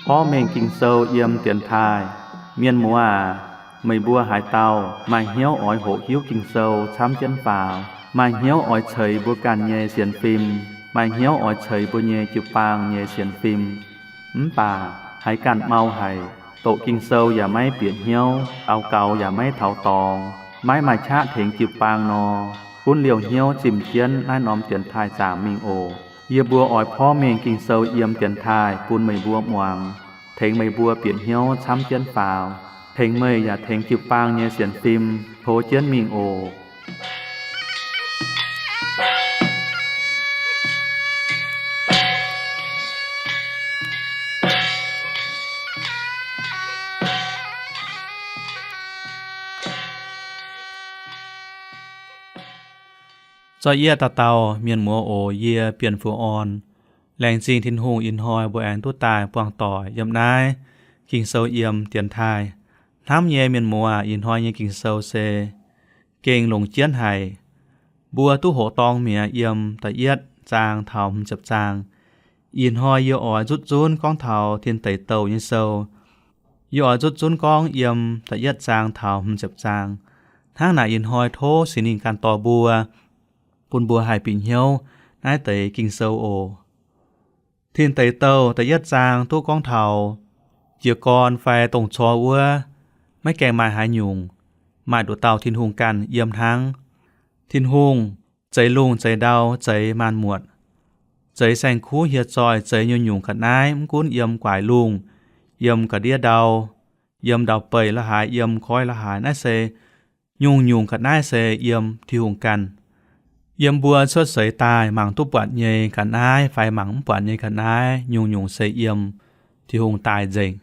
Porv mengh Ging-Sou yiem dienx taaih. Mienh muoz aac, meih mbuo haaix dauh maaih hnyouv oix hoqc hiuv Ging-Sou camv jienv faaux, maaih hnyouv oix ceix mbuo ganh nyei sienx fim, maaih hnyouv oix ceix mbuo nyei jiu-baang nyei sienx fim, mv baac haiz ganh mau haic, doqc Ging-Sou yaac maiv bieqc hnyouv, daux gaux yaac maiv taux dorngx, maiv maaih qaqv tengx jiu-baang nor, gunv liouh hnyouv zimh jienv naaiv norm dienx taaih zaangc mingh oc. Yie mbuo oix porv mengh Ging-Sou yiem dienx taaih bun meih mbuo muangx, tengx meih mbuo bieqc hnyouv camv jienv faaux, tengx meih yaac tengx jiu-baang nyei sienx fim tov jienv mingh oc. Zorqv yie dauh dauh mienh muoz oc, yie Bienh Fuqv Orn. Laengz zingh Tin-Hungh ih hnoi mbuo aengx duqv daaih buangh doic yiem naaiv Ging-Sou yiem dienx taaih. Hnamv nyei mienh muoz, ih hnoi nyei Ging-Sou se gengh longc jienv haic. Mbuo duqv hoqc dorng mi'aqv yiem da'yietv zaang taux hmz ziepc zaang. Ih hnoi yie oix nzutv zunv gorngv taux Tin Deic Douh nyei sou. Yie oix nzutv zunv gorngv yiem da'yietv zaang taux hmz ziepc zaang. Hnangv naaic ih hnoi tov Singx Lingh ganh dorh mbuo, bun mbuo haih bieqc hnyouv naaiv deix Ging-Sou oc. Tin Deic Douh da'yietv zaang duqv gorngv taux jiez gorn fai dongh cor wuov maiv gaengh maaih haaix nyungc, maaih nduqc dauh Tin-Hungh ganh yiem hnangv. Tin-Hungh zeix lungh zeix ndau, zeix maanc muotc, zeix saeng-kuv hieh zoih, zeix nyungc-nyungc ga'naaiv, mv gunv yiem guaix lungh, yiem ga'ndiev ndau, yiem ndau-beih la'haaix, yiem koiv la'haaix, naaiv se nyungc-nyungc ga'naaiv se yiem Tin-Hungh ganh. Yiem mbuo cuotv seix daaih mangc duqv buatc nyei ga'naaiv fai mangc mv buatc nyei ga'naaiv, nyungc-nyungc se yiem Tin-Hungh daaih nzengc.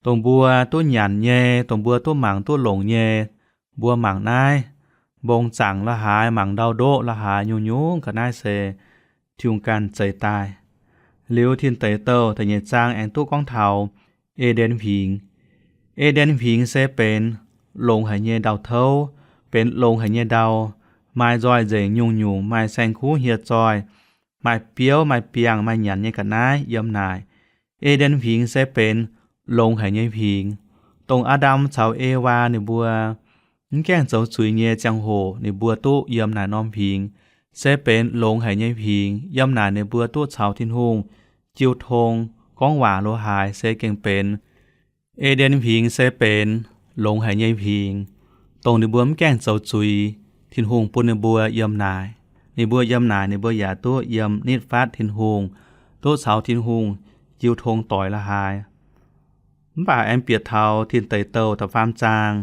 Dongh mbuo duqv nyanc nyei, dongh mbuo duqv mangc duqv longc nyei, mbuo mangc naaiv mbong zaangc la'haaix, mangc ndau-ndoqv la'haaix, nyungc-nyungc ga'naaiv se Tin-Hungh ganh zeix daaih. Liuz Tin Deic Douh da'nyeic zaang aengx duqv gorngv taux E^nden Huingx. E^nden Huingx se benx longx haic nyei ndau-touv, benx longx haic nyei ndau, maaih nzoih nzengc nyungc-nyungc, maaih saeng-kuv hieh zoih, maaih biouv, maaih biangh, maaih nyanc nyei ga'naaiv yiem naaic. E^nden Huingx se benx longx haic nyei huingx, dongh Aa^ndam caux Ewaa ninh mbuo mv gaengh zoux zuiz nyei ziangh hoc ninh mbuo duqv yiem naaic norm huingx, se benx longx haic nyei huingx. Yiem naaic ninh mbuo duqv caux Tin-Hungh jiu tong gorngv waac lo haaix se gengh benx E^nden Huingx se benx longx haic nyei huingx, dongh ninh mbuo mv gaengh zoux zuiz, Tin-Hungh bun ninh mbuo yiem naaic. Ninh mbuo yiem naaic ninh mbuo yaac duqv yiem nitv fatv Tin-Hungh, duqv caux Tin-Hungh jiu tong doic la'haaix. Mv baac aengx bieqc taux Tin Deic Douh da'faam zaang,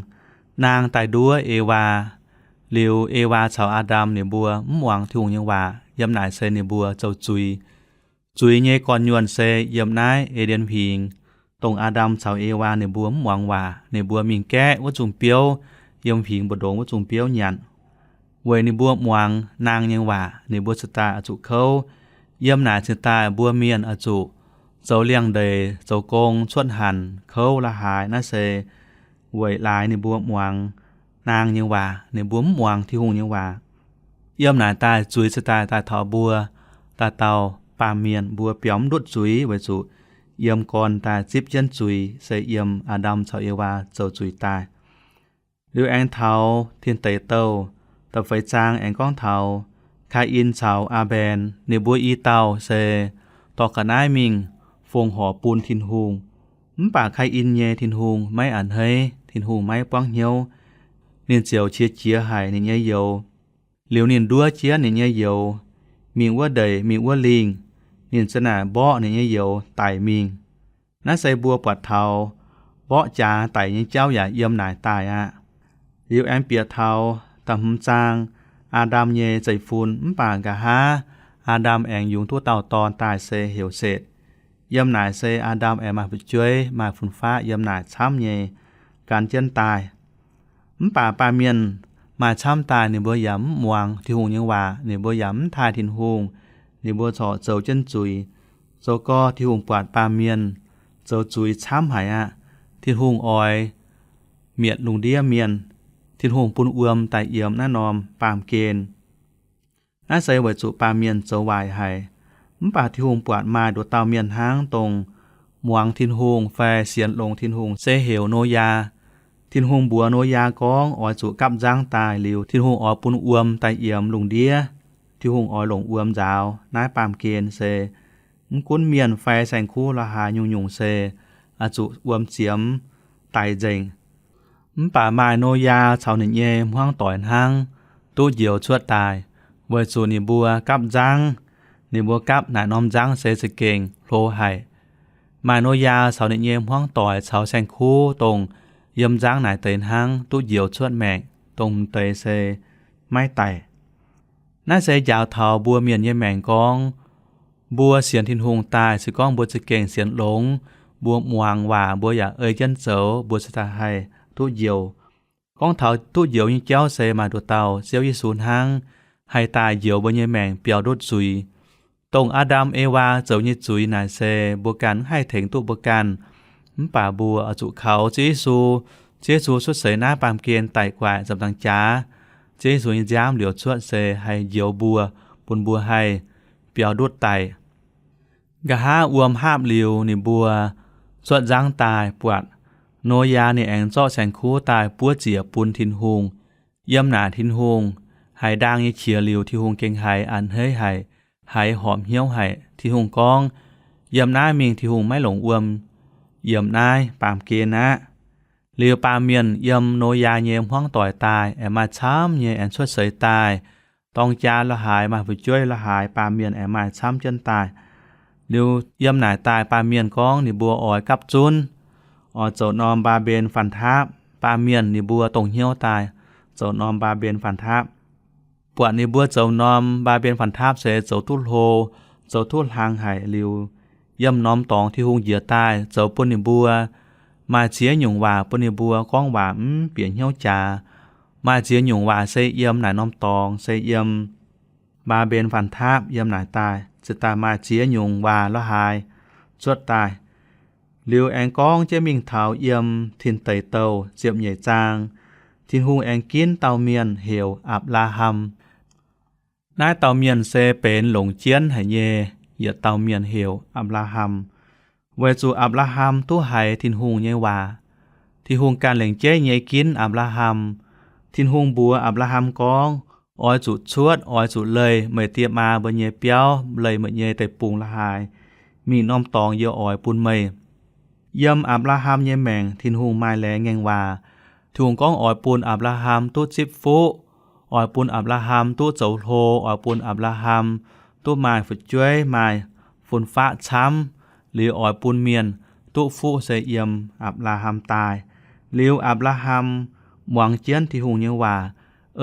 naang daaih nduov Ewaa. Liuz Ewaa caux Aa^ndam ninh mbuo mv muangx Tin-Hungh nyei waac, yiem naaic se ninh mbuo zoux zuiz. Zuiz nyei gorn-nyuonh se yiem naaiv E^nden Huingx, dongh Aa^ndam caux Ewaa ninh mbuo mv muangx waac, ninh mbuo mingh gaeqv wuov zungh biouv, yiem huingx mbu'ndongx wuov zungh biouv nyanc. Weic ninh mbuo muangx naang nyei waac, ninh mbuo cingx daaih oix zuqc kouv. Yiem naaic cingx daaih mbuo mienh oix zuqc zoux liangx-ndeic, zoux gong, cuotv hanc, kouv la'haaix. Naaiv se weic laaix ninh mbuo muangx naang nyei waac, ninh mbuo mv muangx Tin-Hungh nyei waac. Yiem naaic daaih zuiz cingx daaih daaih taux mbuo dauh dauh baamh mienh. Mbuo biaux mv ndutv zuiz weic zuqc yiem gorn daaih zipv jienv zuiz, se yiem Aa^ndam caux Ewaa zoux zuiz daaih. Liuz aengx taux Tin Deic Douh da'feix zaang aengx gorngv taux Kai^in caux Aa^mben. Ninh mbuo i dauh se dorh ga'naaiv mingh fongc horc bun Tin-Hungh. Mv baac Kai^in nyei Tin-Hungh maiv a'hneiv, Tin-Hungh maiv buangv hnyouv. Ninh ziouc qiex jiez haic ninh nyei youz. Liuz ninh nduov jienv ninh nyei youz mingh wuov ndeic, mingh wuov lingh. Ninh za'naaic mborqv ninh nyei youz daic mingh. Naaiv se mbuo buatc taux mborqv jaax daic nyei jauv yaac yiem naaic daaih aqv. Liuz aengx bieqc taux da'hmz zaang, Aa^ndam nyei zeiv-fun. Mv baac nqa'haav Aa^ndam aengx yungz duqv dauh dorn daaih se heuc Setc. Yiem naaic se Aa^ndam aengx maaih fu'jueiv, maaih fun-faqv yiem naaic camv nyei gan jienv daaih. Mv baac baamh mienh maaih camv daaih ninh mbuo yaac mv muangx Tin-Hungh nyei waac, ninh mbuo yaac mv taaih Tin-Hungh, ninh mbuo corc zoux jienv zuiz. Zoux gorx Tin-Hungh buatc baamh mienh zoux zuiz camv haic aqv. Tin-Hungh oix mietc lungh ndiev mienh. Tin-Hungh bun wuom daaih yiem naaiv norm baamh gen. Naaiv se weic zuqc baamh mienh zoux waaic haic. Mv baac Tin-Hungh buatc maaih nduqc dauh mienh hnangv dongh muangx Tin-Hungh fai sienx longx Tin-Hungh se heuc Noyaa. Tin-Hungh mbuox Noyaa gorngv oix zuqc gapv nzangv daaih liuz, Tin-Hungh oix bun wuom daaih yiemx lungh ndiev. Tin-Hungh oix longc wuom nzaaux naaiv baamh gen se mv gunv mienh fai saeng-kuv la'haaix nyungc-nyungc se oix zuqc wuom ziemx daic nzengc. Mv baac maaih Noyaa caux ninh nyei hmuangv doic hnangv duqv njoux cuotv daaih, weic zuqc ninh mbuo gapv nzangv. Ninh mbuo gapv naaic norm nzangv se za'gengh hlo haic. Maaih Noyaa caux ninh nyei hmuangv doic caux saeng-kuv dongh yiem nzangv naaic deix hnangv duqv njoux cuotv maengc, dongh m'deix se maiv daic. Naaiv se njaaux taux mbuo mienh nyei maengc gorngv, mbuo sienx Tin-Hungh daaih se gorngv mbuo za'gengh sienx longx, mbuo muangx waac, mbuo yaac ei jienv zoux, mbuo se daaih haih duqv njoux. Gorngv taux duqv njoux nyei jauv se maaih nduqc dauh Ziouv Yesu hnangv, haih daaih njoux mbuo nyei maengc biaux ndutv zuiz. Dongh Aa^ndam Ewaa zoux nyei zuiz naaic se mbuo ganh mv haih tengx duqv mbuo ganh. Mv baac mbuo oix zuqc kaux Ziouv Yesu. Ziouv Yesu cuotv seix naaiv baamh gen daic guaaic nza'hmien jaax. Ziouv Yesu nyei nziaamv liouc cuotv se haih njoux mbuo, bun mbuo haih biaux ndutv daic. Nqa'haav wuom haapv liuz ninh mbuo cuotv nzangv daaih buatc Noyaa ninh aengx zorqv saeng-kuv daaih buov ziec bun Tin-Hungh. Yiem naaic Tin-Hungh haiz ndaang nyei qiex liuz, Tin-Hungh gengh haiz a'hneiv haic, haiz horpc hnyouv haic. Tin-Hungh gorngv, yiem naaiv mingh Tin-Hungh maiv longc wuom yiemx naaiv baamh gen aqv. Liuz baamh mienh yiem Noyaa nyei hmuangv doic daaih aengx maaih camv nyei aengx cuotv seix daaih. Dorng jaa la'haaix, maaih fu'jueiv la'haaix, baamh mienh aengx maaih camv jienv daaih. Liuz yiem naaic daaih baamh mienh gorngv ninh mbuo oix gapv zunv, oix zoux norm Mbaa^mben Faan Taapv. Baamh mienh ninh mbuo dongh hnyouv daaih zoux norm Mbaa^mben Faan Taapv. Buatc ninh mbuo zoux norm Mbaa^mben Faan Taapv se zoux duqv hlo, zoux duqv hlang haic liuz, yiem norm dorngx Tin-Hungh njiec daaih zoux bun ninh mbuo maaih ziex nyungc waac bun ninh mbuo gorngv waac mv bieqc hnyouv jaax. Maaih ziex nyungc waac se yiem naaic norm dorngx, se yiem Mbaa^mben Faan Taapv yiem naaic daaih, ziouc daaih maaih ziex nyungc waac la'haaix cuotv daaih. Liuz aengx gorngv jienv mingh taux yiem Tin Deic Douh ziepc nyeic zaang, Tin-Hungh aengx ginv dauh mienh heuc Apc^laa^ham. Naaiv dauh mienh se benx longc jienv haic nyei, yietc dauh mienh heuc Apc^laa^ham. Weic zuqc Apc^laa^ham duqv haiz Tin-Hungh nyei waac. Tin-Hungh ganh lengc jeiv nyei ginv Apc^laa^ham. Tin-Hungh mbuox Apc^laa^ham gorngv, oix zuqc cuotv, oix zuqc leih meih die maa mbuo nyei biauv, leih meih nyei deic-bung la'haaix, mingh norm dorngx yie oix bun meih. Yiem Apc^laa^ham nyei maengc Tin-Hungh maaih laengz ngaengc waac. Tin-Hungh gorngv oix bun Apc^laa^ham duqv zipv fuqv, oix bun Apc^laa^ham duqv zoux hlo, oix bun Apc^laa^ham duqv maaih fu'jueiv, maaih fun-faqv camv, liuz oix bun mienh duqv fuqv se yiem Apc^laa^ham daaih. Liuz Apc^laa^ham muangx jienv Tin-Hungh nyei waac,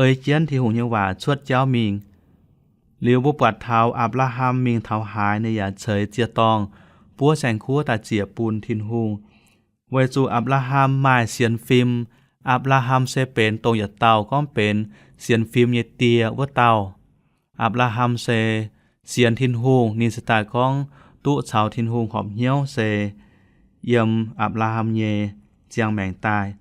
ei jienv Tin-Hungh nyei waac cuotv jauv mingh. Liuz mbuo buatc taux Apc^laa^ham mingh taux haaix ninh yaac ceix ziec-dorngh buov saeng-kuv daaih ziec bun Tin-Hungh. Weic zuqc Apc^laa^ham maaih sienx fim. Apc^laa^ham se benx dongh yietc dauh gorngv benx sienx fim nyei die wuov dauh. Apc^laa^ham se sienx Tin-Hungh, ninh se daaih gorngv duqv caux Tin-Hungh horpc hnyouv se yiem Apc^laa^ham nyei ziangh maengc daaih.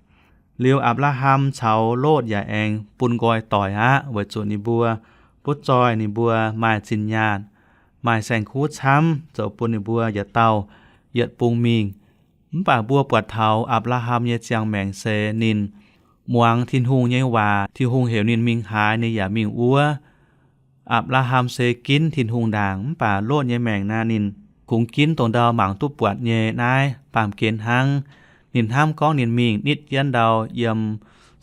Liuz Apc^laa^ham caux Lotv yaac aengx bun nqoi doic aqv, weic zuqc ninh mbuo butv zoih, ninh mbuo maaih zinh nyaanh, maaih saeng-kuv camv, zoux bun ninh mbuo yietc dauh yietc bung mingh. Mv baac mbuo buatc taux Apc^laa^ham nyei ziangh maengc se ninh muangx Tin-Hungh nyei waac, Tin-Hungh heuc ninh mingh haaix, ninh yaac mingh wuov. Apc^laa^ham se ginv Tin-Hungh ndaangc, mv baac Lotv nyei maengc naaiv ninh kungx ginv dongh ndau mangc duqv buatc nyei naaiv baamh gen hnangv. Ninh hnamv gorngv ninh mingh nitv jienv ndau yiem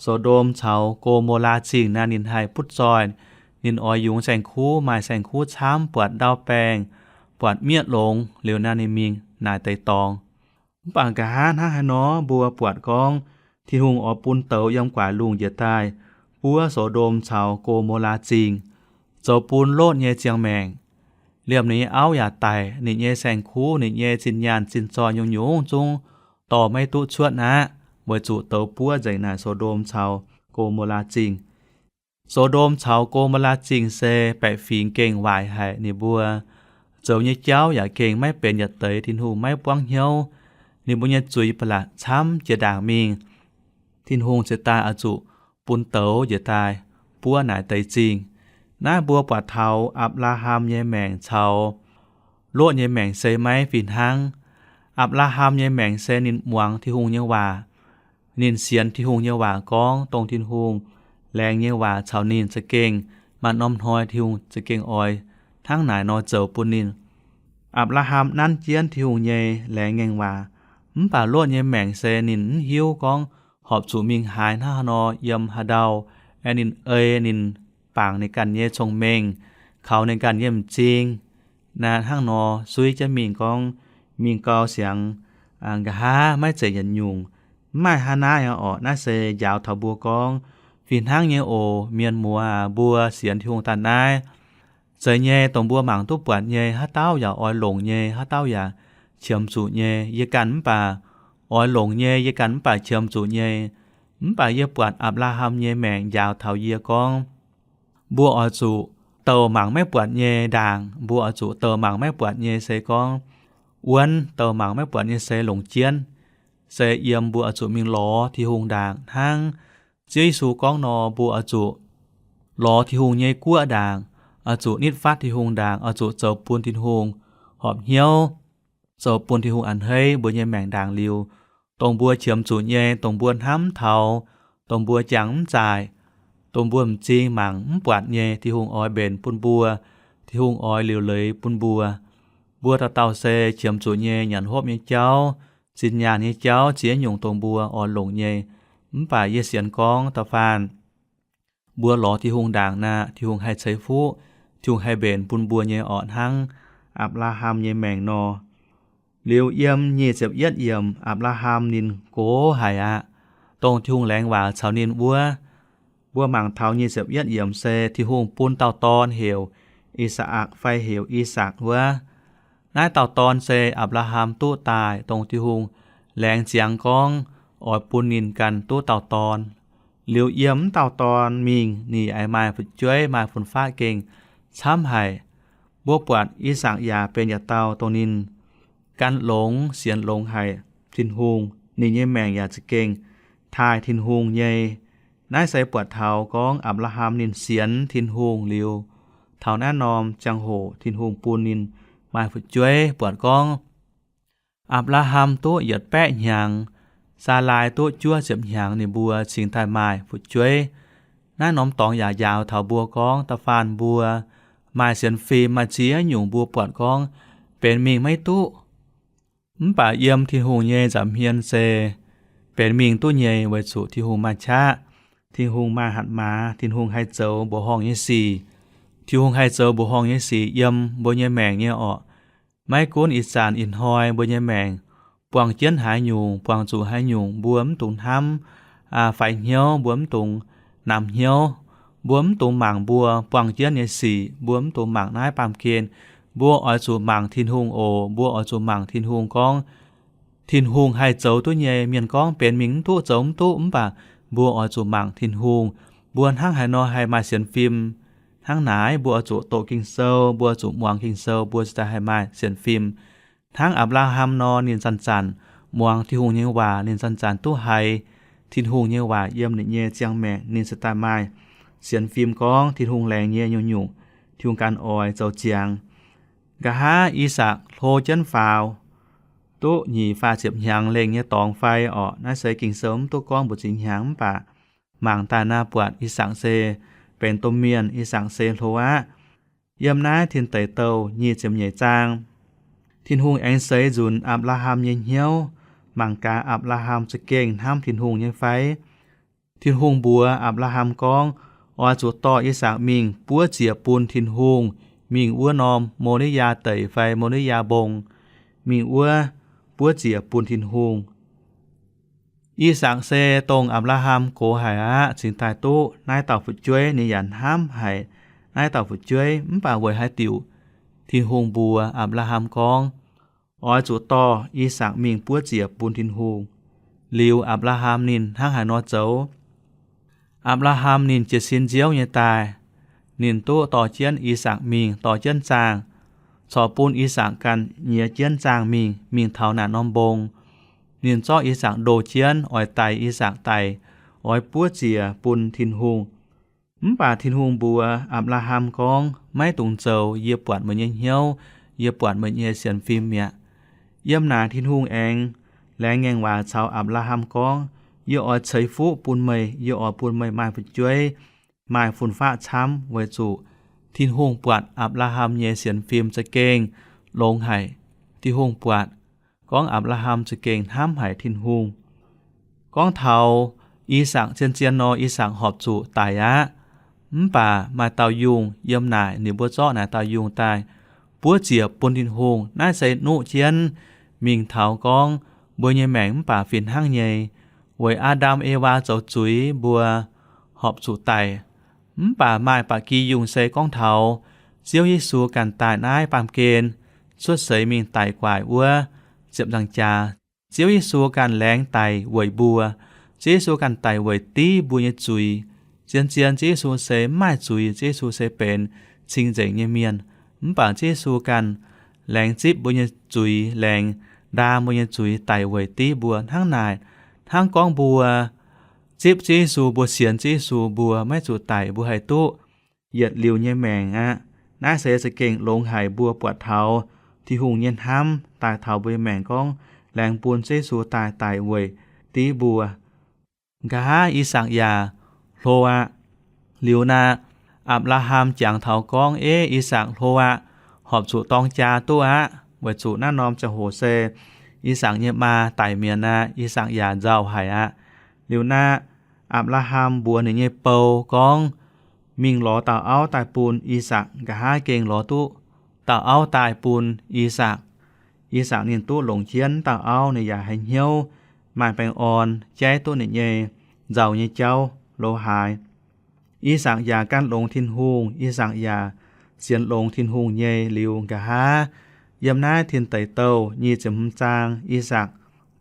So^ndom caux Go^mo^laa Zingh naaiv ninh haih butv zoih. Ninh oix yungz saeng-kuv, maaih saeng-kuv camv, buatc ndau baengh, buatc miev longx, liuz naaiv ninh mingh naaic deix dorngx. Mv baac nqa'haav hnangv haaix nor mbuo buatc gorngv Tin-Hungh oix bun douz yiem guaax lungh njiec daaih buov So^ndom caux Go^mo^laa Zingh, zoux bun Lotv nyei ziangh maengc, liemh ninh nyei auv yaac daic, ninh nyei saeng-kuv, ninh nyei zinh nyaanh zinh zoih nyungc-nyungc zungv dorh maiv duqv cuotv aqv, weic zuqc douz buov nzengc naaic So^ndom caux Go^mo^laa Zingh. So^ndom caux Go^mo^laa Zingh se baeqc fingx gengh waaic haic, ninh mbuo zoux nyei jauv yaac gengh maiv benx yietc deix Tin-Hungh maiv buangv hnyouv. Ninh mbuo nyei zuiz ba'laqc camv jiex ndaangc mingh. Tin-Hungh ziouc daaih oix zuqc bun douz njiec daaih buov naaic deix zingh. Naaiv mbuo buatc taux Apc^laa^ham nyei maengc caux Lotv nyei maengc se maiv fih hnangv. Apc^laa^ham nyei maengc se ninh muangx Tin-Hungh nyei waac, ninh sienx Tin-Hungh nyei waac gorngv dongh Tin-Hungh laengz nyei waac caux ninh za'gengh maaih norm hnoi Tin-Hungh za'gengh oix hnangv naaic nor zoux bun ninh. Apc^laa^ham nanv jienv Tin-Hungh nyei laengz ngaengc waac. Mv baac Lotv nyei maengc se ninh mv hiuv gorngv horpc zuqc mingh haaix hnangv haaix nor yiem haaix ndau, aengx ninh ei ninh bangc ninh ganh nyei cong-mengh, kaux ninh ganh nyei m'zing, naaiv hnangv nor suiv jienv mingh gorngv mingh gau siangx, nqa'haav maiv zeiz yietc nyungc. Mv maaih hnangv naaiv orqc. Naaiv se njaaux taux mbuo gorngv, fih hnangv nyei oc, mienh muoz aac, mbuo sienx Tin-Hungh daaih naaiv, zeiz nyei, dongh mbuo mangc duqv buatc nyei, haaix dauh yaac oix longc nyei, haaix dauh yaac qiemx zuqc nyei. Yie ganh mv baac oix longc nyei, yie ganh mv baac qiemx zuqc nyei. Mv baac yie buatc Apc^laa^ham nyei maengc njaaux taux yie gorngv, mbuo oix zuqc douc mangc maiv buatc nyei ndaangc, mbuo oix zuqc douc mangc maiv buatc nyei se gorngv wuonv, douc mangc maiv buatc nyei se longc jienv, se yiem mbuo oix zuqc mingh lorz Tin-Hungh ndaangc. Hnangv Ziouv Yesu gorngv nor, mbuo oix zuqc lorz Tin-Hungh nyei guoqv ndaangc, oix zuqc nitv fatv Tin-Hungh ndaangc, oix zuqc zoux bun Tin-Hungh horpc hnyouv, zoux bun Tin-Hungh a'hneiv mbuo nyei maengc ndaangc liuz, dongh mbuo qiemx zuqc nyei, dongh mbuo hnamv mv taux, dongh mbuo jangx mv zaaic, dongh mbuo m'zing mangc mv buatc nyei, Tin-Hungh oix mbenc bun mbuo, Tin-Hungh oix liuc leiz bun mbuo. Mbuo dauh dauh se qiemx zuqc nyei, nyanc hopv nyei jauv, zinh nyaanh nyei jauv, ziex nyungc dongh mbuo oix longc nyei. Mv baac yie sienx gorngv da'faanh mbuo lorz Tin-Hungh ndaangc nor, Tin-Hungh haih ceix fuqv, Tin-Hungh haih mbenc bun mbuo nyei orqc, hnangv Apc^laa^ham nyei maengc nor. Liuz yiem nyic ziepc yietv yiemc, Apc^laa^ham ninh gox haic aqv. Dongh Tin-Hungh laengz waac caux ninh wuov, mbuo mangc taux nyic ziepc yietv yiemc se Tin-Hungh bun dauh dorn heuc I^saa^lakc fai heuc I^sakc wuov. Naaiv dauh dorn se Apc^laa^ham duqv daaih, dongh Tin-Hungh laengz ziangx gorngv oix bun ninh ganh duqv dauh dorn. Liuz yiem mv dauh dorn mingh, ninh yaac maaih fu'jueiv, maaih fun-faqv gengh camv haic. Mbuo buatc I^sakc yaac benx yietc dauh dongh ninh gan longx sienx longx haic Tin-Hungh, ninh nyei maengc yaac za'gengh taaih Tin-Hungh nyei. Naaiv se buatc taux gorngv Apc^laa^ham ninh sienx Tin-Hungh liuz, taux naaiv norm ziangh hoc Tin-Hungh bun ninh maaih fu'jueiv. Buatc gorngv Apc^laa^ham duqv yietc baeqv hnyangx, Saalaai duqv juov ziepc hnyangx, ninh mbuo cingx daaih maaih fu'jueiv. Naaiv norm dorngx yaac njaaux taux mbuo gorngv da'faanh mbuo maaih sienx fim maaih ziex nyungc mbuo buatc gorngv benx mingh maiv duqv. Mv baac yiem Tin-Hungh nyei nza'hmien se benx mingh duqv nyei, weic zuqc Tin-Hungh maaih qaqv, Tin-Hungh maaih hatc maaz, Tin-Hungh haih zoux mbuoqc horngh nyei sic. Tin-Hungh haih zoux mbuoqc horngh nyei sic yiem mbuo nyei maengc nyei orqc. Maiv gunv ih zanc ih hnoi mbuo nyei maengc buangh jienv haaix nyungc, buangh zuqc haaix nyungc, mbuo mv dungx hnamv faix hnyouv, mbuo mv dungx namx hnyouv, mbuo mv dungx mangc mbuo buangh jienv nyei sic, mbuo mv dungx mangc naaiv baamh gen. Mbuo oix zuqc mangc Tin-Hungh oc. Mbuo oix zuqc mangc Tin-Hungh gorngv Tin-Hungh haih zoux duqv nyei. Mienh gorngv benx mingh mv duqv, zoux mv duqv, mv baac mbuo oix zuqc mangc Tin-Hungh. Mbuo hnangv haaix nor haih maaih sienx fim hnangv naaic? Mbuo oix zuqc doqc Ging-Sou, mbuo zuqc muangx Ging-Sou, mbuo cingx daaih haih maaih sienx fim. Hnangv Apc^laa^ham nor, ninh zanc-zanc muangx Tin-Hungh nyei waac, ninh zanc-zanc duqv haiz Tin-Hungh nyei waac yiem ninh nyei ziangh maengc, ninh cingx daaih maaih sienx fim gorngv Tin-Hungh laengz nyei nyungc-nyungc, Tin-Hungh ganh oix zoux ziangx. Nqa'haav I^sakc hlo jienv faaux duqv nyic faah ziepc hnyangx lengh nyei dorngx fai orqc? Naaiv se Ging-Sou mv duqv gorngv mbu'ziex hnyangx, mv baac mangc daaih naaiv buatc I^sakc se benx domh mienh, I^sakc se hlo aqv. Yiem naaiv Tin Deic Douh nyic ziepc nyeic zaang, Tin-Hungh aengx seix nzunc Apc^laa^ham nyei hnyouv, mangc gaax Apc^laa^ham za'gengh hnamv Tin-Hungh nyei fai. Tin-Hungh mbuox Apc^laa^ham gorngv, oix zuqc dorh I^sakc mingh buov ziec bun Tin-Hungh, mingh wuov norm Mo^li^yaa Deic fai Mo^li^yaa Mbong, mingh wuov buov ziec bun Tin-Hungh. I^sakc se dongh Apc^laa^ham gox haic aqv cingx daaih duqv naaiv dauh fu'jueiv. Ninh yaac hnamv haic naaiv dauh fu'jueiv, mv baac weic haaix diuc Tin-Hungh mbuox Apc^laa^ham gorngv, oix zuqc dorh I^sakc mingh buov ziec bun Tin-Hungh? Liuz Apc^laa^ham ninh hnangv haaix nor zoux? Apc^laa^ham ninh jiez sin nziouv nyei daaih, ninh duqv dorh jienv I^sakc mingh, dorh jienv zaangh, corc bun I^sakc ganh nyiex jienv zaangh mingh, mingh taux naaic norm mbong. Ninh zorqv I^sakc ndoh jienv, oix daix I^sakc daic, oix buov ziec bun Tin-Hungh. Mv baac Tin-Hungh mbuox Apc^laa^ham gorngv, Maiv dungx zoux. Yie buatc meih nyei hnyouv. Yie buatc meih nyei sienx fim mi'aqv. Yiem naaic Tin-Hungh aengx laengz ngaengc waac caux Apc^laa^ham gorngv, Yie oix ceix fuqv bun meih. Yie oix bun meih maaih fu'jueiv, maaih fun-faqv camv, weic zuqc Tin-Hungh buatc Apc^laa^ham nyei sienx fim za'gengh longx haic. Tin-Hungh buatc gorngv Apc^laa^ham za'gengh hnamv haic Tin-Hungh. Gorngv taux I^sakc, zien-zien nor, I^sakc horpc zuqc daic aqv. Mv baac maaih dauh yungh yiem naaic, ninh mbuo zorqv naaic dauh yungh daaih buov ziec bun Tin-Hungh. Naaiv se nuqv jienv mingh taux gorngv mbuo nyei maengc mv baac fih hnangv nyei. Weic Aa^ndam Ewaa zoux zuiz, mbuo horpc zuqc daic. Mv baac maaih ba'gi yungh se gorngv taux Ziouv Yesu ganh daaih naaiv baamh gen cuotv seix mingh daic gu'nguaaic wuov ziepc nzaangc jaax. Ziouv Yesu ganh laengz daic weic mbuo. Ziouv Yesu ganh daic weic div mbuo nyei zuiz. Zien-zien Ziouv Yesu se mv maaih zuiz. Ziouv Yesu se benx cing-nzengc nyei mienh. Mv baac Ziouv Yesu ganh laengz zipv mbuo nyei zuiz, laengz ndaam mbuo nyei zuiz daic weic div mbuo. Hnangv naaic, hnangv gorngv mbuo zipv Ziouv Yesu, mbuo sienx Ziouv Yesu, mbuo maiv zuqc daic, mbuo haih duqv yietc liuz nyei maengc aqv. Naaiv se za'gengh longx haic mbuo buatc taux Tin-Hungh nyei hnamv daaih taux mbuo nyei maengc gorngv laengz bun Ziouv Yesu daaih daic weic div mbuo. Nqa'haav I^sakc yaac hlo aqv. Liuz naaic, Apc^laa^ham jangx taux gorngv, Eiv, I^sakc hlo aqv. Horpc zuqc dorng jaa duqv aqv, weic zuqc naaiv norm ziangh hoc se I^sakc nyei maa daic mi'aqv aqv. I^sakc yaac nzauh haic aqv. Liuz naaic, Apc^laa^ham mbuox ninh nyei bou gorngv, Mingh lorz dauh auv daaih bun I^sakc. Nqa'haav gengh lorz duqv dauh auv daaih bun I^sakc. I^sakc ninh duqv longc jienv dauh auv, ninh yaac haiz hnyouv maaih baengh orn, jaiv duqv ninh nyei nzauh nyei jauv lo haaix. I^sakc yaac gan longx Tin-Hungh. I^sakc yaac sienx longx Tin-Hungh nyei. Liuz nqa'haav yiem naaiv Tin Deic Douh nyic ziepc hmz zaang, I^sakc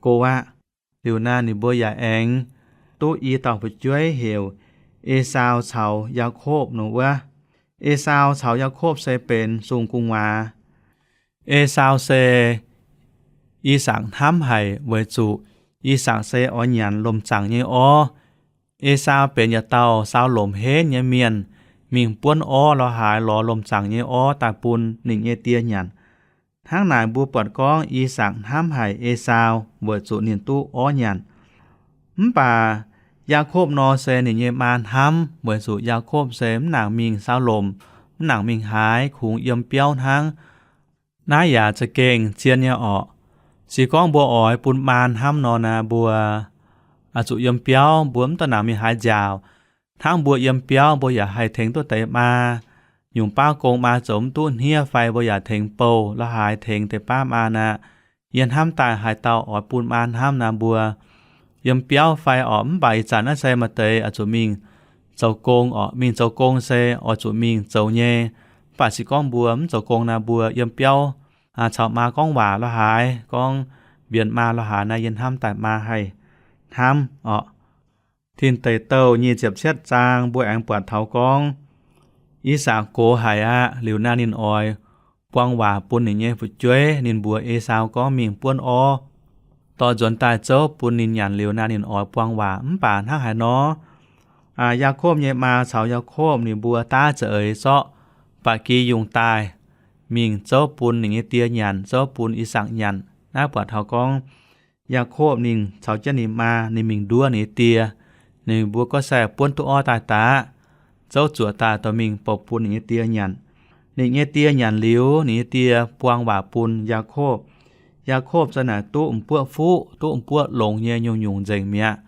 go aqv. Liuz naaic ninh mbuo yaac aengx duqv i dauh fu'jueiv heuc Esaau caux Yaakopv nor wuov. Esaau caux Yaakopv se benx sung gu'nguaaz. Esaau se I^sakc hnamv haic weic zuqc I^sakc se oix nyanc lomh zaangc nyei orv. Esaau benx yietc dauh saau lomc henv nyei mienh, mingh buonv orv lo haaix, lorz lomh zaangc nyei orv daaih bun ninh nyei die nyanc. Hnangv naaic mbuo buatc gorngv I^sakc hnamv haic Esaau weic zuqc ninh duqv orv nyanc. Mv baac Yaakopv nor se ninh nyei maa hnamv weic zuqc Yaakopv se mv nangc mingh saau lomc, mv nangc mingh haaix, kungx yiem biauv hnangv. Naaiv yaac za'gengh zien nyei orqc. Se gorngv mbuo oix bun maa hnamv nor naaic, mbuo zuqc yiem biauv, mbuo mv daaih nangc mingh haaix nziaauc. Hnangv mbuo yiem biauv mbuo yaac haih tengx duqv deix maa. Nyungc baav gong maa zoux mv duqv hniev fai mbuo yaac tengx bouh lo haaix, tengx deix baav maa naaic. Yie hnamv daaih haaix dauh oix bun maa hnamv naaic, mbuo yiem biauv fai orqc. Mv baac ih zanc naaiv se maaih deix oix zuqc mingh zoux gong orqc. Mingh zoux gong se oix zuqc mingh zoux nyei. Mv baac se gorngv mbuo mv zoux gong naaic, mbuo yiem biauv caux maa gorngv waac lo haaix, gorngv mbienx maa lo haaix naaic, yie hnamv daaih maa haih hnamv orqc. Tin Deic Douh nyic ziepc cietv zaang mbuo aengx buatc taux gorngv, I^sakc gox haic aqv. Liuz naaic ninh oix buang waac bun ninh nyei fu'jueiv. Ninh mbuox Esaau gorngv mingh buonv orv, dorh nzuonx daaih zouv bun ninh nyanc. Liuz naaic ninh oix buang waac. Mv baac hnangv haaix nor, Yaakopv nyei maa caux Yaakopv ninh mbuo daav za'eix zorqv ba'gi yungh daaih mingh zouv bun ninh nyei die nyanc, zouv bun I^sakc nyanc. Naaiv buatc taux gorngv Yaakopv ninh caux jienv ninh maa ninh mingh nduov ninh nyei die. Ninh mbuo gorngv se buonv duqv orv daaih daaih, zouv zuoqc daaih dorh mingh bouh bun ninh nyei die nyanc. Ninh nyei die nyanc liuz, ninh nyei die buang waac bun Yaakopv. Yaakopv za'naaic duqv m'buoqv fuqv, duqv m'buoqv longx nyei nyungc-nyungc nzengc mi'aqv.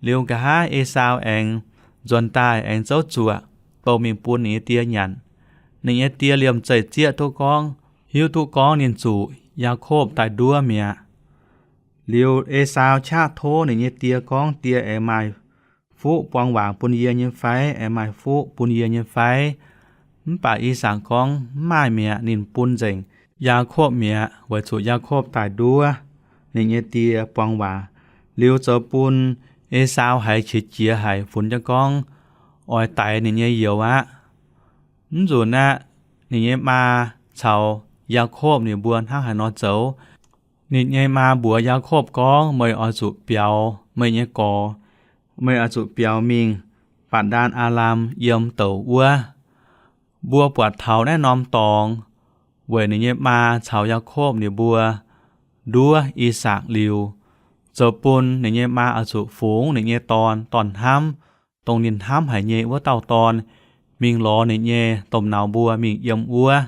Liuz nqa'haav Esaau aengx nzuonx daaih aengx zouv zuoqc bouh mingh bun ninh nyei die nyanc. Ninh nyei die liemh zeih zieqv duqv gorngv, hiuv duqv gorngv ninh zuqc Yaakopv daaih nduov mi'aqv. Liuz Esaau qaqv tov ninh nyei die gorngv, Die, aengx maaih fuqv buang waac bun yie nyei fai? Aengx maaih fuqv bun yie nyei fai? Mv baac I^sakc gorngv, Mv maaih mi'aqv. Ninh bun nzengc Yaakopv mi'aqv, weic zuqc Yaakopv daaih nduov ninh nyei die buang waac. Liuz zoux bun Esaau haiz qiex jiez haic, funx jienv gorngv oix daix ninh nyei youz aqv. Mv nzunc aqv, ninh nyei maa caux Yaakopv ninh mbuo hnangv haaix nor zoux? Ninh nyei maa mbuox Yaakopv gorngv, Meih oix zuqc biaux meih nyei gorx. Meih oix zuqc biaux mingh Baan^ndaan Aalam yiem douc wuov. Mbuo buatc taux naaiv norm dorngx, weic ninh nyei maa caux Yaakopv ninh mbuo nduov I^sakc liuz, zoux bun ninh nyei maa oix zuqc fungx ninh nyei dorn, dorn-hnamv, dongh ninh hnamv haic nyei wuov dauh dorn, mingh lorz ninh nyei domh nauz mbuo mingh yiem wuov.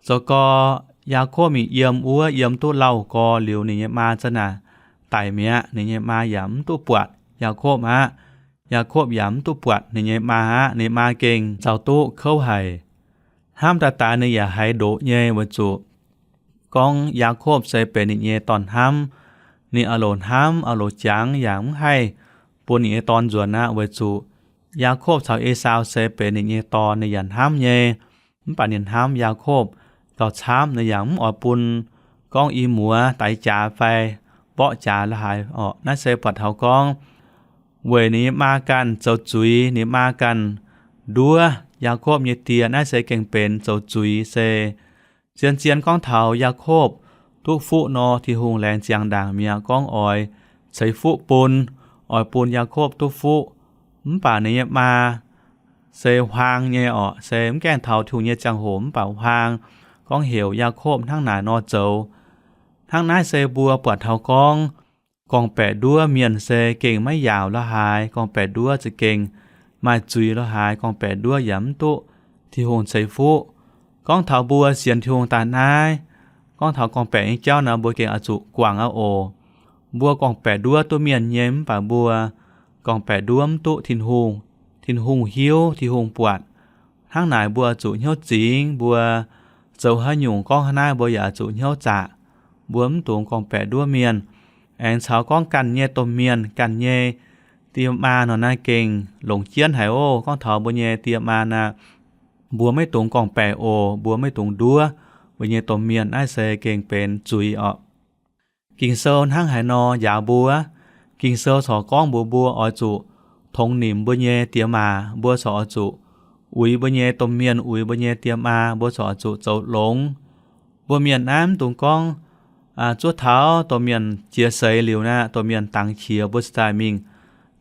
Zoux gau, Yaakopv mingh yiem wuov, yiem duqv lauh gorx liuz, ninh nyei maa za'naaic daic mi'aqv. Ninh nyei maa yaac mv duqv buatc Yaakopv aqv. Yaakopv yaac mv duqv buatc ninh nyei maa aqv. Ninh maa gengh zaux duqv kouv haic. Hnamv daaih daaih ninh yaac haiz ndoqc nyei, weic zuqc gorngv Yaakopv se benx ninh nyei dorn-hnamv. Ninh aah loc hnamv, aah loc jangx yaac mv haih bun ninh nyei dorn nzuonx aqv, weic zuqc Yaakopv caux Esaau se benx ninh nyei dorn, ninh yaac hnamv nyei. Mv baac ninh hnamv Yaakopv gauh camv, ninh yaac mv oix bun gorngv i muoz daix jaax fai mborqv jaax la'haaix orqc. Naaiv se buatc taux gorngv weic ninh nyei maa ganh zoux zuiz, ninh maa ganh nduov Yaakopv nyei die. Naaiv se gengh benx zoux zuiz se zien-zien gorngv taux Yaakopv duqv fuqv nor, Tin-Hungh laengz ziangx ndaangc mi'aqv, gorngv oix ceix fuqv bun, oix bun Yaakopv duqv fuqv. Mv baac ninh nyei maa se huaang nyei orqc, se mv gaengh taux Tin-Hungh nyei ziangh hoc mv baac huaang, gorngv heuc Yaakopv hnangv naaic nor zoux. Hnangv naaiv se mbuo buatc taux gorngv gorngv-baeqc nduov mienh se gengh maiv yaauc la'haaix, gorngv-baeqc nduov za'gengh maaih zuiz la'haaix, gorngv-baeqc nduov yaac mv duqv Tin-Hungh ceix fuqv. Gorngv taux mbuo sienx Tin-Hungh daaih naaiv, gorngv taux gorngv-baeqc nyei jauv nor, mbuo gengh oix zuqc guangc aqv oc. Mbuo gorngv-baeqc nduov duqv mienh nyei, mv baac mbuo gorngv-baeqc nduov mv duqv Tin-Hungh. Tin-Hungh hiuv, Tin-Hungh buatc. Hnangv naaic mbuo oix zuqc hnyouv zingx, mbuo zoux haaix nyungc gorngv haaix naaiv mbuo yaac oix zuqc hnyouv zaqc. Mbuo mv dungx gorngv-baeqc nduov mienh. Aengx caux gorngv ganh nyei domh mienh, ganh nyei die maa nor naaiv gengh longc jienv haic oc. Gorngv taux mbuo nyei die maa naaic, mbuo maiv dungx gorngv-baeqc oc. Mbuo maiv dungx nduov mbuo nyei domh mienh. Naaiv se gengh benx zuiz orqc. Ging-Sou hnangv haaix nor njaaux mbuo? Ging-Sou corc gorngv mbuox mbuo oix zuqc tongx nimc mbuo nyei die maa. Mbuo corc oix zuqc uix mbuo nyei domh mienh, uix mbuo nyei die maa. Mbuo corc oix zuqc zoux longx. Mbuo mienh naaiv mv dungx gorngv zuov taux domh mienh jiex seix liuz naaic, domh mienh dangx qiex mbuo cingx daaih mingh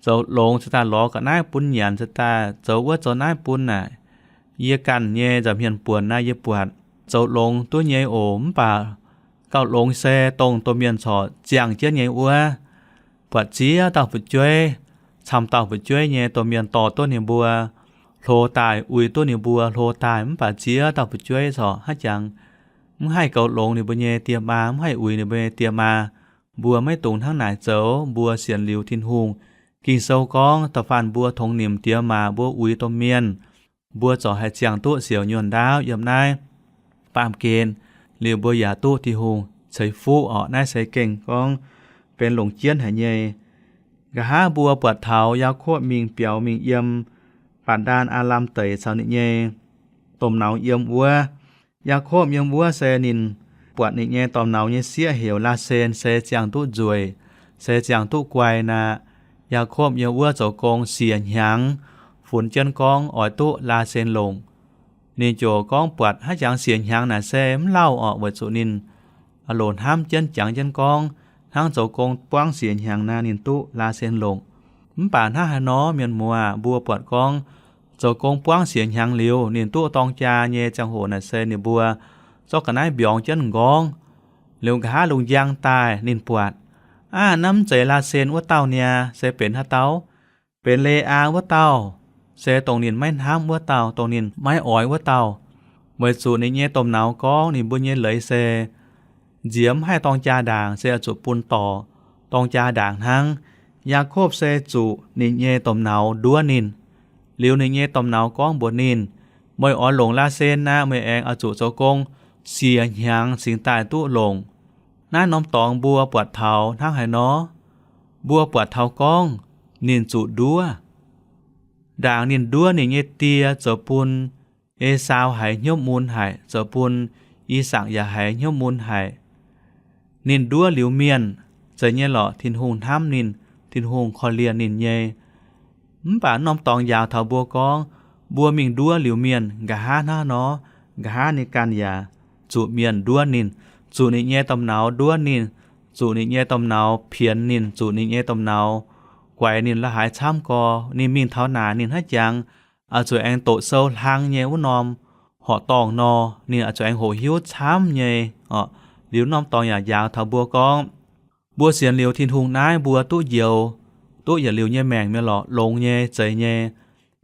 zoux longx, cingx daaih lorz ga'naaiv bun nyanc, cingx daaih zoux wuov zoux naaiv bun naaic. Yie ganh nyei nza'hmien buonc naaiv yie buatc zoux longx duqv nyei oc. Mv baac gauh longx se dongh domh mienh corc ziangh jienv nyei wuov. Buatc ziex dauh fu'jueiv, camv dauh fu'jueiv nyei domh mienh dorh duqv ninh mbuo hlo daaih, uix duqv ninh mbuo hlo daaih. Mv baac ziex dauh fu'jueiv corc haiz jangx mv haih goux longx ninh mbuo nyei die maa, mv haih uix ninh mbuo nyei die maa. Mbuo maiv dungx hnangv naaic zoux. Mbuo sienx liuz Tin-Hungh, Ging-Sou gorngv da'faanh mbuo tongx nimc die maa, mbuo uix domh mienh, mbuo ziouc haih ziangh duqv siouc nyuonh ndaauv yiem naaiv baamh gen, liuz mbuo yaac duqv Tin-Hungh ceix fuqv orqc. Naaiv se gengh gorngv benx longc jienv haic nyei. Nqa'haav mbuo buatc taux Yaakopv mingh biaux mingh yiem Baan^ndaan Aalam Deic caux ninh nyei domh nauz yiem wuov. Yaakopv yiem wuov se ninh buatc ninh nyei domh nauz nyei sieqv heuc Laasen se ziangh duqv nzueic, se ziangh duqv guai naaic. Yaakopv yiem wuov zoux gong siec hnyangx, funx jienv gorngv oix duqv Laasen longc. Ninh ziouc gorngv buatc haaix jangx siec hnyangx naaic se mv lauh orqc, weic zuqc ninh loc hnamv jienv jangx jienv gorngv hnangv zoux gong buangv siec hnyangx naaic ninh duqv Laasen longc. Mv baac hnangv haaix nor, mienh muoz, mbuo buatc gorngv zoux gong buangv siec hnyangx liuz ninh duqv dorng jaa nyei ziangh hoc naaic se ninh mbuo zorqv ga'naaiv mbiorngz jienv m'nqorngv. Liuz nqa'haav lungh njang daaih ninh buatc, aav, naaiv mv zeiz Laasen wuov dauh niaa, se benx haaix dauh? Benx Le^aa wuov dauh, se dongh ninh maiv hnamv wuov dauh, dongh ninh maiv oix wuov dauh. Weic zuqc ninh nyei domh nauz gorngv ninh mbuo nyei leiz se nziex mv haih dorng jaa ndaangc, se oix zuqc bun dorc dorng jaa ndaangc hnangv. Yaakopv se zuqc ninh nyei domh nauz nduov ninh. Liuz ninh nyei domh nauz gorngv mbuox ninh, meih oix longc Laasen naaic, meih aengx oix zuqc zoux gong siec hnyangx cingx daaih duqv longc. Naaiv norm dorngx mbuo buatc taux hnangv haaix nor? Mbuo buatc taux gorngv ninh zuqc nduov. Ndaangc ninh nduov ninh nyei die zoux bun Esaau haiz hnyouv mun haic, zoux bun I^sakc yaac haiz hnyouv mun haic. Ninh nduov liuz mienh, zeiz nyei lorqc, Tin-Hungh hnamv ninh, Tin-Hungh korv-lienh ninh nyei. Mv baac norm dorngx njaaux taux mbuo gorngv, mbuo mingh nduov liuz mienh, nqa'haav hnangv nor, nqa'haav ninh ganh yaac zuqc mienh nduov ninh, zuqc ninh nyei domh nauz nduov ninh, zuqc ninh nyei domh nauz pienx ninh, zuqc ninh nyei domh nauz guaix ninh la'haaix camv gorx. Ninh mingh taux naaic ninh hnangv jangx oix zuqc aengx doqc sou hlang nyei wuov norm horqc dorngh nor, ninh oix zuqc aengx hoqc hiuv camv nyei oc. Liuz norm dorngx yaac njaaux taux mbuo gorngv, mbuo sienx liuz Tin-Hungh naaiv mbuo duqv njoux, duqv yietc liuz nyei maengc mienh lorqc, longx nyei, zeiz nyei.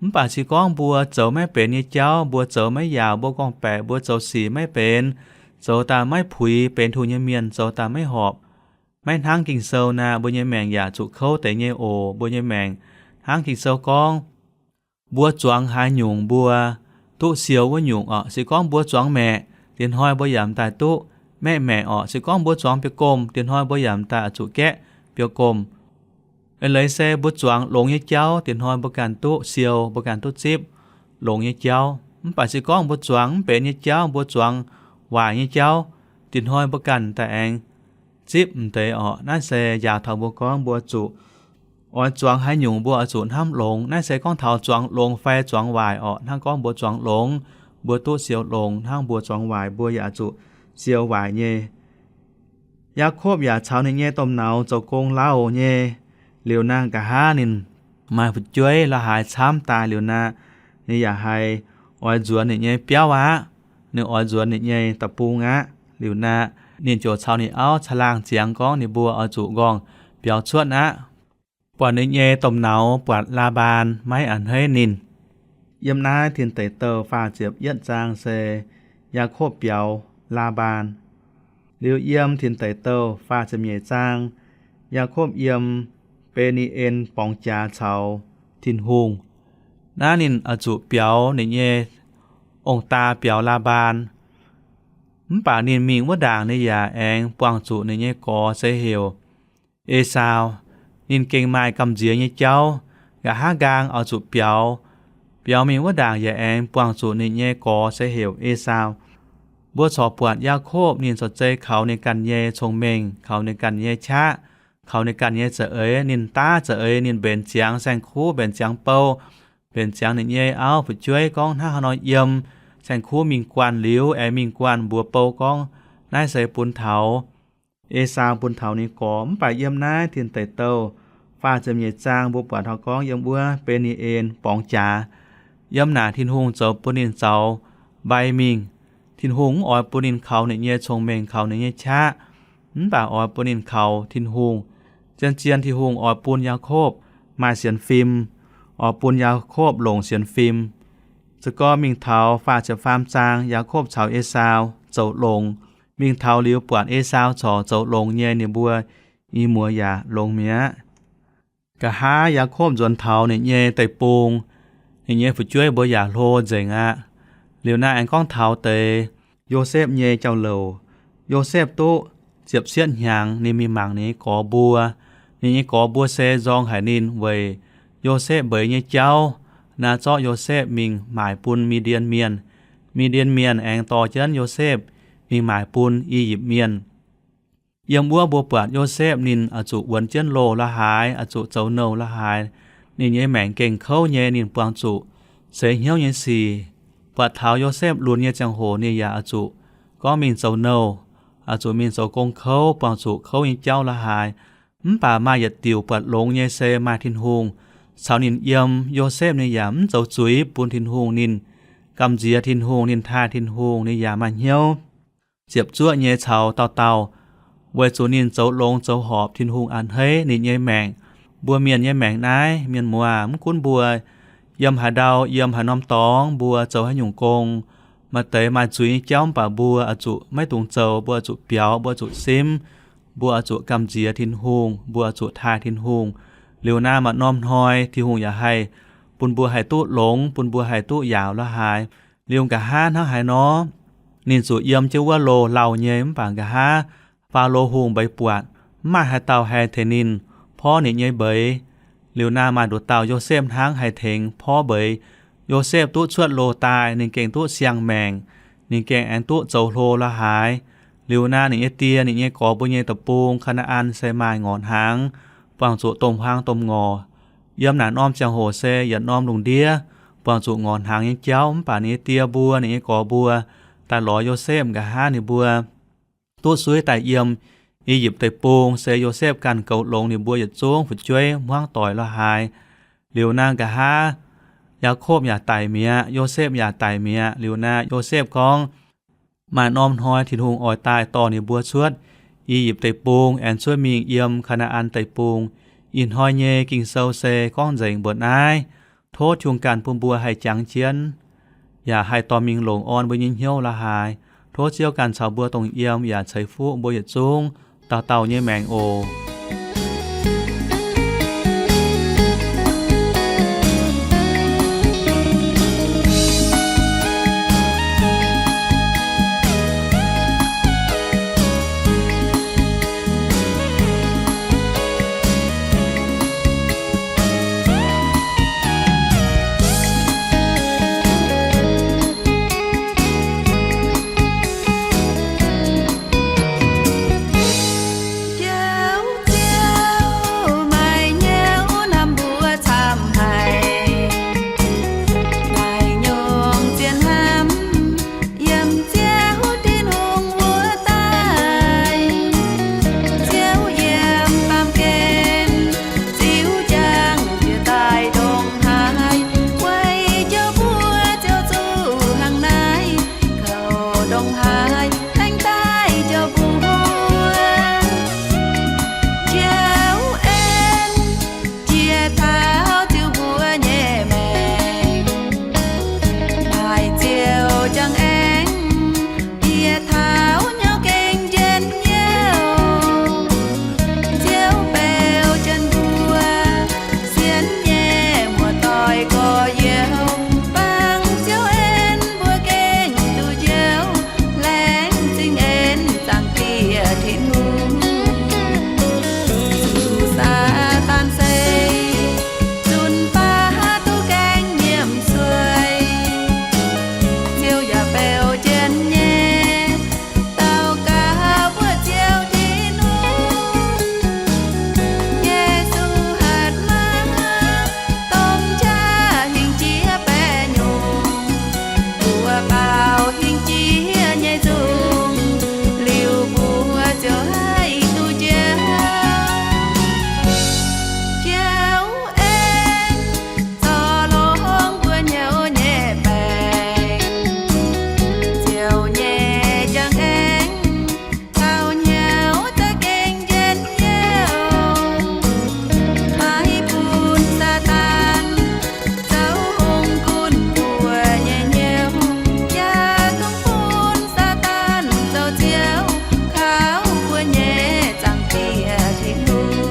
Mv baac se gorngv mbuo zoux maiv benx nyei jauv, mbuo zoux maiv yaauc, mbuo gorngv-baeqc, mbuo zoux sic maiv benx, zoux daaih maiv puix benx Tin-Hungh nyei mienh, zoux daaih maiv horpc, maiv hnangv Ging-Sou naaic, mbuo nyei maengc yaac zuqc kouv deix nyei oc. Mbuo nyei maengc hnangv Ging-Sou gorngv, mbuo zuangx haaix nyungc mbuo duqv siou wuov nyungc oc. Se gorngv mbuo zuangx maeqc, diex hnoi mbuo yaac m'daaih duqv maeqv maeqc oc. Se gorngv mbuo zuangx biouv-gomh, diex hnoi mbuo yaac m'daaih oix zuqc gaeqv biouv-gomh. Eix leiz se mbuo zuangx longx nyei jauv, diex hnoi mbuo ganh duqv siou, mbuo ganh duqv zipv longx nyei jauv. Mv baac se gorngv mbuo zuangx mv benx nyei jauv, mbuo zuangx waaic nyei jauv, diex hnoi mbuo ganh daaih aengx zipv m'deix oc. Naaiv se njaaux taux mbuo gorngv mbuo zuqc oix zuangx haaix nyungc mbuo oix zuqc hnamv longx. Naaiv se gorngv taux zuangx longx fai zuangx waaic oc. Hnangv gorngv mbuo zuangx longx, mbuo duqv siou longx. Hnangv mbuo zuangx waaic, mbuo yaac zuqc siou waaic nyei. Yaakopv yaac caux ninh nyei domh nauz zoux gong lauh nyei. Liuz naaiv nqa'haav ninh maaih fu'jueiv la'haaix camv daaih liuz naaiv, ninh yaac haiz oix nzuonx ninh nyei biauv aqv. Ninh oix nzuonx ninh nyei deic-bung aqv. Liuz naaiv ninh ziouc caux ninh auv caangh laangh ziangx gorngv ninh mbuo oix zuqc nqorngv biaux cuotv aqv. Buatc ninh nyei domh nauz buatc Laa^mbaan maiv a'hneiv ninh. Yiem naaiv Tin Deic Douh faah ziepc yietv zaang se Yaakopv biaux Laa^mbaan. Liuz yiem Tin Deic Douh faah ziepc nyeic zaang, Yaakopv yiem Mbe^ni^en borngz jaax caux Tin-Hungh. Naaiv ninh oix zuqc biaux ninh nyei ong-daa biaux Laa^mbaan. Mv baac ninh mingh wuov ndaangc ninh yaac aengx buangh zuqc ninh nyei gorx se heuc Esaau. Ninh gengh maaih gamh nziex nyei jauv, nqa'haav nqaang oix zuqc biaux. Biaux mingh wuov ndaangc yaac aengx buangh zuqc ninh nyei gorx se heuc Esaau. Mbuo corc buatc Yaakopv ninh corc zei kaux ninh ganh nyei cong-mengh, kaux ninh ganh nyei qaqv, kaux ninh ganh nyei za'eix. Ninh daav za'eix ninh mbenc ziangx saeng-kuv, mbenc ziangx bou, mbenc ziangx ninh nyei auv fu'jueiv gorngv hnangv haaix nor yiem saeng-kuv mingh guanh liuz, aengx mingh guanh mbuox bou gorngv naaiv se bun taux Esaau, bun taux ninh gorx. Mv baac yiem naaiv Tin Deic Douh faah ziepc nyeic zaang mbuo buatc taux gorngv yiem wuov Mbe^ni^en borngz jaax, yiem naaic Tin-Hungh zoux bun ninh zaux mbai mingh. Tin-Hungh mv oix bun ninh kaux ninh nyei cong-mengh, kaux ninh nyei qaqv, mv baac oix bun ninh kaux Tin-Hungh. Zien-zien Tin-Hungh oix bun Yaakopv maaih sienx fim, oix bun Yaakopv longc sienx fim. Se gorngv mingh taux faah ziepc faam zaang, Yaakopv caux Esaau zoux longx. Mingh taux liuz buatc Esaau corc zoux longx nyei, ninh mbuo i muoz yaac longx mi'aqv. Nqa'haav Yaakopv nzuonx taux ninh nyei deic-bung, ninh nyei fu'jueiv mbuo yaac hlo nzengc aqv. Liuz naaiv aengx gorngv taux deix Yosepv nyei jauv-louc. Yosepv duqv ziepc cietv hnyangx, ninh mingh mangc ninh nyei gorx mbuo. Ninh nyei gorx mbuo se nzorng haic ninh weic Yosepv mbeix nyei jauv. Naaiv zorqv Yosepv mingh maaic bun Mi^ndien Mienh. Mi^ndien Mienh aengx dorh jienv Yosepv mingh maaic bun I^yipv Mienh. Yiem wuov mbuo buatc Yosepv ninh oix zuqc wuonx jienv loh la'haaix, oix zuqc zoux nouh la'haaix. Ninh nyei maengc gengh kouv nyei, ninh buangh zuqc seix hnyouv nyei sic. Buatc taux Yosepv lunx nyei ziangh hoc ninh yaac oix zuqc gorngv mingh zoux nouh, oix zuqc mingh zoux gong kouv, buangh zuqc kouv nyei jauv la'haaix. Mv baac maaih yietc diuc buatc longx nyei se maaih Tin-Hungh caux ninh yiem. Yosepv ninh yaac mv zoux zuiz bun Tin-Hungh, ninh gamh nziex Tin-Hungh, ninh taaih Tin-Hungh, ninh yaac maaih hnyouv ziepc zuoqv nyei caux dauh dauh, weic zuqc ninh zoux longx zoux horpc, Tin-Hungh a'hneiv ninh nyei maengc. Mbuo mienh nyei maengc naaiv, mienh muoz, mv gunv mbuo yiem haaix ndau, yiem haaix norm dorngx, mbuo zoux haaix nyungc gong, maaih deix maaih zuiz nyei jauv, mv baac mbuo oix zuqc maiv dungx zoux, mbuo oix zuqc biaux, mbuo oix zuqc simv, mbuo oix zuqc gamh nziex Tin-Hungh, mbuo oix zuqc taaih Tin-Hungh. Liuz naaiv maaih norm hnoi Tin-Hungh yaac haih bun mbuo haih duqv longx, bun mbuo haih duqv yaauc la'haaix. Liuz nqa'haav hnangv haaix nor, ninh zuqc yiem jienv wuov loh lauh nyei, mv baac nqa'haav Faalo Hungh mbeix buatc, mv maaih haaix dauh haih tengx ninh porv ninh nyei mbeix. Liuz naaiv maaih nduqc dauh Yosepv hnangv haih tengx porv mbeix. Yosepv duqv cuotv loh daaih, ninh gengh duqv siang-maengc, ninh gengh aengx duqv zoux hlo la'haaix. Liuz naaiv ninh nyei die, ninh nyei gorx mbuo nyei deic-bung, Kaa^naa^an, se maaih ngorc hnaangx, buangh zuqc domh huaang domh ngorc. Yiem naaic norm ziangh hoc se yietc norm lungh ndiev buangh zuqc ngorc hnaangx nyei jauv, mv baac ninh nyei die mbuo, ninh nyei gorx mbuo daaih lorz Yosepv, nqa'haav ninh mbuo duqv suiv daaih yiem I^yipv Deic-Bung, se Yosepv ganh goux longx ninh mbuo yietc zungv fu'jueiv hmuangv doic la'haaix. Liuz naaiv nqa'haav Yaakopv yaac daic mi'aqv, Yosepv yaac daic mi'aqv. Liuz naaiv Yosepv gorngv, maaih norm hnoi Tin-Hungh oix daaih dorh ninh mbuo cuotv I^yipv Deic-Bung aengx cuotv mingh yiem Kaa^naa^an Deic-Bung. Ih hnoi nyei Ging-Sou se gorngv nzengc mbuox naaiv. Tov Tin-Hungh ganh bun mbuo haih jangx jienv, yaac haih dorh mingh longc orn mbuo nyei hnyouv la'haaix. Tov Ziouv ganh caux mbuo dongh yiem yaac ceix fuqv mbuo yietc zungv dauh dauh nyei maengc oc. Ziouv, Ziouv, maaih hnyouv hnamv mbuo camv haic. Maaih nyungc zien hnamv yiem Ziouv Tin-Hungh wuov daaih. Ziouv yiem baamh gen ziux jangx jiex daaih ndongc haaix, weic jouh mbuo ziouc zuqc hnangv naaiv. Kouv ndongc haaix laengz daaih jouh mbuo. Ziouv en jiex taux ziux mbuo nyei maengc. Maaih Ziouv jangx aengx jiex taux hnyouv gengh njien-youh. Ziouv beu jienv mbuo sienx nyei muoz-doic gorx-youz, bangc Ziouv en mbuo gengh duqv njoux. Laengz zingh en Zaangc Diex Tin-Hungh. Zuqc Saadaan sei zunc baav duqv gaengh nyiemc sueih, Ziouv yaac beu jienv nyei daux gaux mbuo Ziouv Tin-Hungh. Yesu hatc maaz domh qaqv hingh jiex baeqc nyungc, mbuo baaux hingh jiex nyei nzungh, liuz mbuo ziouc haih duqv njoux. Ziouv en zorc longx mbuo hnyouv nyei baengc, Ziouv nyei jangx aengx caux hnyouv za'gengh njien-youh, maiv bun Saadaan zoux hungh gunv mbuo nyei hnyouv, yaac dungx bun Saadaan zoux Ziouv kaux mbuo nyei Zaangc Diex Tin-Hungh.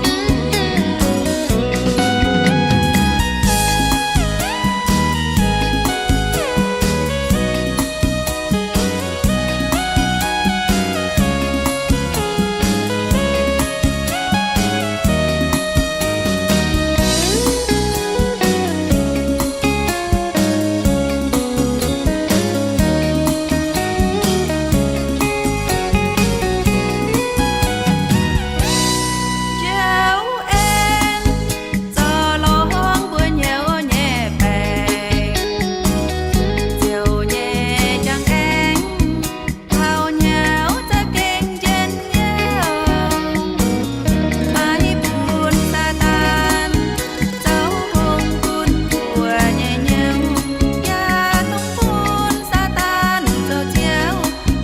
Ziouv en zorc longx mbuo hnyouv nyei baengc, Ziouv nyei jangx aengx caux hnyouv za'gengh njien-youh, maiv bun Saadaan zoux hungh gunv mbuo nyei hnyouv, yaac dungx bun Saadaan zoux Ziouv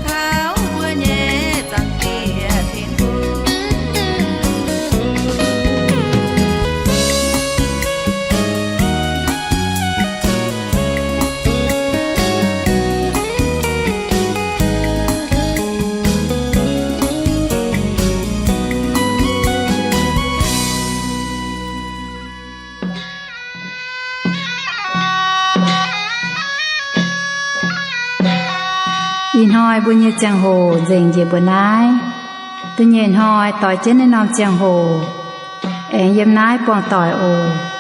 kaux mbuo nyei Zaangc Diex Tin-Hungh. Ih hnoi mbuo nyei ziangh hoc nzengc njiec mbuo naaiv. Da'nyeic hnoi doix jienv naaiv norm ziangh hoc aengx yiem naaiv buangh doic oc.